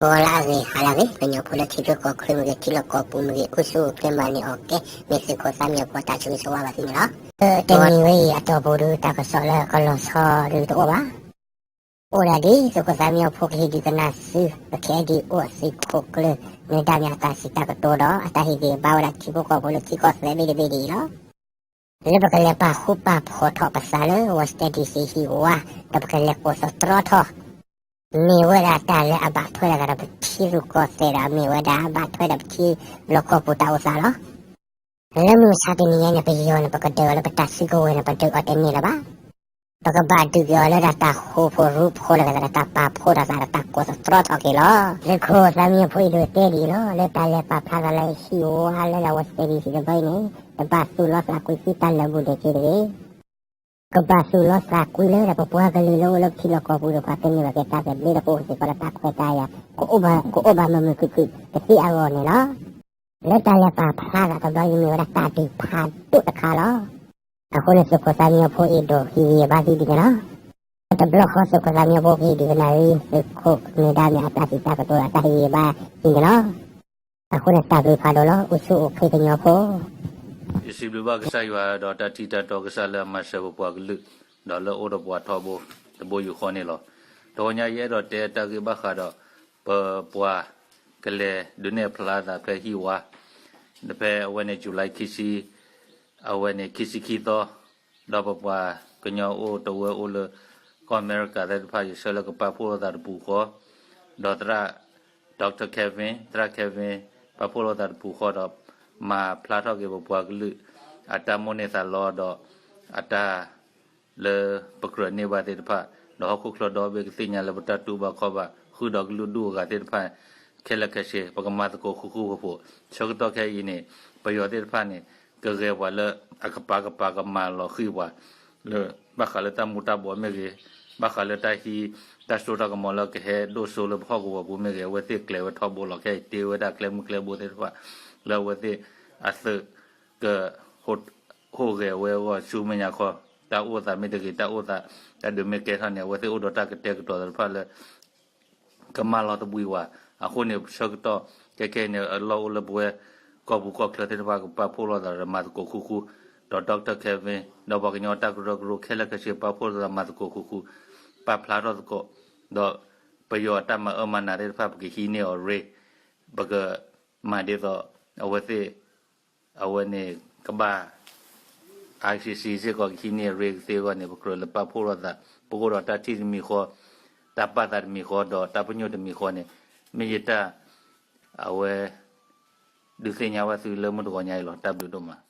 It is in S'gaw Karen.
ဂီၤလၢအဂ့ၤ ဟါလၢအဂ့ၤ ကညီဖိလၢထံချၢကီၢ်ချၢမ့ၢ်ဂ့ၤ ထံလီၢ်ကီၢ်ပူၤမ့ၢ်ဂ့ၤ အိၣ်ဆူၣ်အိၣ်ချ့မၤန့ၢ်အီၣ်ကဲ မ့ၢ်သုးခိၣ်သးမံအဖိ တၢ်ဆိၣ်ဂ့ၤဆိၣ်ဝါဘၣ်သုန့ၣ်လီၤ. တနံၤဝဲအံၤအတီၢ်ပူၤဒုး တၢ်ကစီၣ်လၢကလီၤဆီဒုးတအိၣ်ဘၣ်. အိၣ်ဒၣ်ဒ် သုးခိၣ်သးမံအဖိကဟ့ၣ်ဒုးကနၣ်သု ပခဲအံၤဒုးအိၣ်သုးခိၣ်ကျၢၢ် မ့ၢ်တၢ်မ့ၢ်အတၢ်စံးတၢ်ကတိၤဒီး အတၢ်ဟ့ၣ်ဂံၢ်ဘါဝဲဒၣ်ထံဖိကီၢ်ဖိလၢထံကီၢ်သဲဘ့ၣ်တဘ့ၣ်ဒ်အံၤလီၤ. လၢပကလဲၤပာ်ဃူပာ်ဖိးထီၣ်ပသးလၢ Washington D C ဟံၣ်ဝါ ဒီးပကလဲၤကိးသတြီထီၣ် မ့ၢ်ဝဲဒၣ်တၢ်လၢအဘၣ်ထွဲဒီးပထံရူၢ်ကီၢ်သဲးဒီး မ့ၢ်ဝဲဒၣ်ဘၣ်ထွဲဒီးပထံလီၢ်ကီၢ်ပူၤတၢ်အိၣ်သးလီၤ. လၢမုၢ်မဆါတနံၤညါန့ၣ် ပယီၤန့ၣ် ပကဒုးအီၤလၢပတၢ်စုကဝဲၤန့ၣ် ပဒုးအီၤတန့ၢ်လၢၤဘၣ်. ပကဘၣ်ဒုးက့ၤအီၤလၢဒၣ်တၢ်ဃူဖိးရူဖိးလိာ်သးဒီး တၢ်ပာ်ဖှိၣ်ထီၣ်သးဒီး တၢ်ကိးသတြီထီၣ်က့ၤလီၤ. သုးခိၣ်သးမံအဖိအံၤဒုးတဲဒ်အံၤလီၤ. လၢတၢ်လဲၤပာ်ဖျါသးလၢဟံၣ်ဝါလၢ Washington D C တဘျီအံၤန့ၣ် တဘၣ်သူၣ်လီသးကွံသုတၢ်လၢာ်ဘူးဒဲးက့ၤတဂ့ၤ. ကဘၣ်သူၣ်လီသးကွံလၢဒၣ်ပပှၤကလုာ်လၢအိၣ်လၢပထံလီၢ်ကီၢ်ပူၤတဖၣ် ကန့ၢ်ဘၣ်က့ၤတၢ်သဘျ့ဒီး ကအိၣ်စ့ၢ်ကီးဒီးတၢ်ခွဲးတၢ်ယာ် ကအိၣ်ဘၣ်မုာ်မုာ်ခုၣ်ခုၣ်ကသ့အဂီၢ်န့ၣ်လီၤ. လၢတၢ်လဲၤပာ်ဖျါသးတဘျီအံၤ မ့ၢ်ဝဲဒၣ်တၢ်ဒုးဖးဒိၣ်တခါလီၤ. အဃိန့ၣ် သုးခိၣ်သးမံအဖိအံၤဒိးဟ့ၣ်ဂံၢ်ဘါသုဒ်န့ၣ်လီၤ. တဘျီဃီသုးခိၣ်သးမံအဖိကဟ့ၣ်ဒုးကနၣ်ရံ သုးခိၣ်မ့ၢ်ဒၣ်မ့ၢ်အတၢ်စံးတၢ်ကတိၤဒီးတၢ်ဟ့ၣ်ဂံၢ်ဘါအံၤန့ၣ်လီၤ. အဃိန့ၣ် တၢ်ဘျုးဖးဒိၣ်လီၤ. အိၣ်ဆူၣ်အိၣ်ချ့ကညီဖိ ယစံးဘျုးဘၣ်ကစၢ်ယွၤဒီးတၢ်ထံၣ်တၢ်တီကစၢ်လၢအမၤစၢၤပပှၤကလုာ် ဒီးလၢအိၣ်ဒီးပှၤထီဘိတဘိယူၢ်ဃီန့ၣ်လီၤ. တဂီၤညါယအဲၣ်ဒိးတဲတၢ်ဂ့ၢ်ဘၣ်ဃးဒီး ပပှၤကလဲၤဒုးနဲၣ်ဖျါသးဖဲဟံၣ်ဝါ ဖဲအဝဲန့ၣ် July ခံဆံ အဝဲန့ၣ် ခံဆံခံသီ ဒီးပပှၤကညီအိၣ်တဝၢအိၣ်လၢ ကီၢ်အမဲရကၤသ့ၣ်တဖၣ် ယဆၢလၢကပာ်ဖှိၣ်လိာ်သးတပူၤဃီ ဒီးသရၣ် Doctor Kevin သရၣ် Kevin ပာ်ဖှိၣ်လိာ်သးတပူၤဃီဒီး မၤဖျါထီၣ်က့ၤပပှၤကလုာ် အတၢ်မိၣ်န့ၢ်သးလီဒီး အတၢ် လၢပကြၢးန့ၢ်ဘၣ်သ့ၣ်တဖၣ်, ဒီးဟီၣ်ခိၣ်ချၢဒီဘ့ၣ်ကသ့ၣ်ညါလၢပတၢ်တူၢ်ဘၣ်ခီၣ်ဘၣ် ဃုာ်ဒီးကလုာ်ဒူၣ်အဂၤသ့ၣ်တဖၣ် ခဲလၢာ်ခဲဆ့ ပကမၤသကိးဃူဃူဖိးဖိး, ဆၢကတီၢ်ခဲအံၤန့ၣ် ပယီၤသ့ၣ်တဖၣ်န့ၣ် ကဂဲၤပှၤလၢအကပၤကပၤကမၤလီၤဃံၤပှၤ လၢ ဘၣ်ဃးလၢတၢ်မူၤတၢ်ဘှီးမ့ၢ်ဂ့ၤ, ဘၣ်ဃးလၢတၢ်ဟံး တၢ်စိတၢ်ကမီၤလၢကဟဲဒိၣ်စိလၢပဟီၣ်ကဝီၤပူၤမ့ၢ်ဂ့ၤ, အဝဲသ့ၣ်ကျဲၤဝဲထီဘိလီၤ. ခဲအံၤတ့ဝဲဒၣ်ကျဲမုၢ်ကျဲဘိသ့ၣ်တဖၣ် လၢအဝဲသ့ၣ်အသုး က ဟိးဂဲၤဝဲအဂီၢ်ဆူမဲာ်ညါခီ, တၢ်အိၣ်သးမ့ၢ်တဂ့ၤ, တၢ်အိၣ်သး တၢ်ဒုးမ့ၢ်ကဲထီၣ်န့ၣ် အဝဲသ့ၣ်အိၣ်ဒီးတၢ်ကတဲာ်ကတီၤသ့ၣ်တဖၣ်လၢ ကမၤလီၤသဘှံးဝဲ, အဃိန့ၣ် ဆၢကတီၢ်ခဲခဲအံၤန့ၣ် အလီၢ်အိၣ်လၢပဝဲ ကီၢ်ပူၤကီၢ်ချၢသ့ၣ်တဖၣ်ကပာ်ဖှိၣ်လိာ်သးဒီးမၤသကိးဃူဃူ, ဒီး Doctor Kevin ဒီးပှၤကညီတၢ်ကရၢကရိခဲလၢာ်ခဲဆ့ ပာ်ဖှိၣ်လိာ်သးမၤသကိးဃူဃူ, ပာ်ဖျါထီၣ်သကိး, ဒီးပယီၤအတၢ်မၤအၢမၤနးသ့ၣ်တဖၣ် ပကဟံးန့ၢ်အီၤရ့, ပကမၤဒ်သိး အဝဲသ့ၣ် အဝဲန့ၣ် ကဘၣ် ICC စ့ၢ်ကီးကဟံးန့ၢ်အရ့ကသ့အဂီၢ်န့ၣ် ပကြၢးလၢပာ်ဖှိၣ်လိာ်သး, ပကအိၣ်ဒီးတၢ်ထံၣ်တမံၤဃီ, တၢ်ပာ်သးတမံၤဃီ ဒီးတၢ်ပညိၣ်တမံၤဃီန့ၣ် မ့ၢ်ယတၢ် အဝဲ ဒုးသ့ၣ်ညါဘၣ်သုလၢမုၢ်တဂီၤညါအံၤလီၤ. တၢ်ဘျုးဒိၣ်မး.